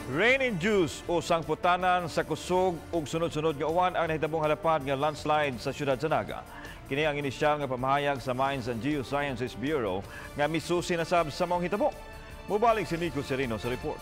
Rain-induced o sangputanan sa kusog ug sunod-sunod nga uwan ang nahitabong halapad nga landslide sa siyudad sa Naga. Kini ang inisyal nga pamahayag sa Mines and Geosciences Bureau nga misusi na sab sa maong hitabo. Mubalik si Nico Serino sa report.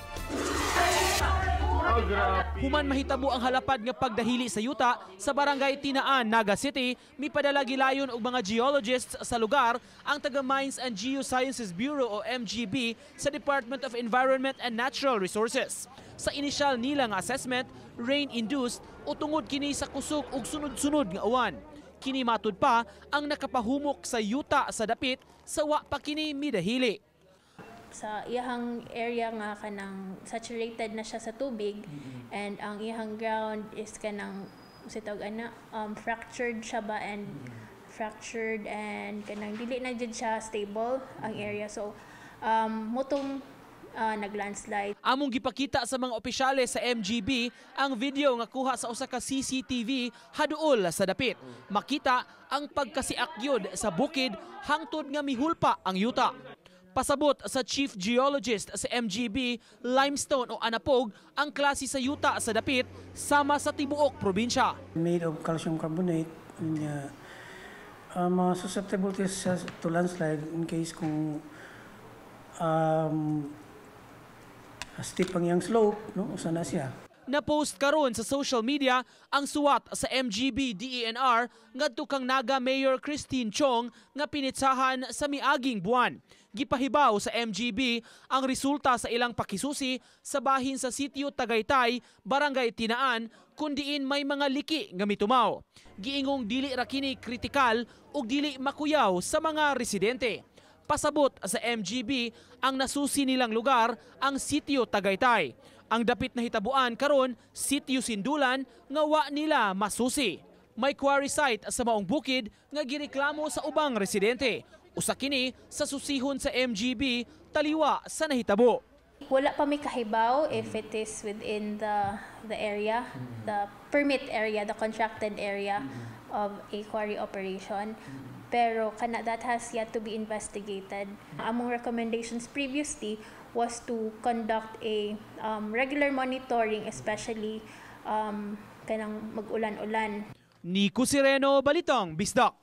Human mahitabo ang halapad nga pagdahili sa yuta sa Barangay Tinaan, Naga City, mipadala gilayon og mga geologists sa lugar ang taga Mines and Geosciences Bureau o MGB sa Department of Environment and Natural Resources. Sa inisyal nila nga assessment, rain-induced o tungod kini sa kusog ug sunod-sunod nga uwan. Kini matud pa ang nakapahumok sa yuta sa dapit sa wa pa kini midahili. Sa iyahang area nga kanang saturated na siya sa tubig and ang iyahang ground is kanang sa tawag ana fractured siya ba and fractured and kanang dili na jud siya stable ang area, so mao tong naglandslide. Among gipakita sa mga opisyales sa MGB ang video nga kuha sa usa ka CCTV haduol sa dapit. Makita ang pagkasiakyod sa bukid hangtod nga mihulpa ang yuta. Pasabot sa chief geologist sa MGB, limestone o anapog ang klase sa yuta sa dapit sama sa tibuok probinsya. Made of calcium carbonate. Unya, susceptible to siya to landslide in case kung steep ang iyang slope, no? Usa na siya. Na-post karon sa social media ang suwat sa MGB DENR ngadto kang Naga Mayor Christine Chong nga pinitsahan sa miaging buwan. Gipahibaw sa MGB ang resulta sa ilang pakisusi sa bahin sa sitio Tagaytay, Barangay Tinaan, kun diin may mga liki nga mitumaw. Giingong dili ra kini kritikal ug dili makuyaw sa mga residente. Pasabot sa MGB, ang nasusi nilang lugar ang sitio Tagaytay. Ang dapit na hitabuan karon, sitio Sindulan, nga wa nila masusi. May quarry site sa maong bukid nga gireklamo sa ubang residente. Usa kini sa susihon sa MGB taliwa sa nahitabo. Wala pa may kahibaw if it is within the area, the permit area, the contracted area of a quarry operation. Pero kana that has yet to be investigated. Among recommendations previously was to conduct a regular monitoring, especially kanang mag-ulan-ulan. Nico Sireno, Balitang Bisdak.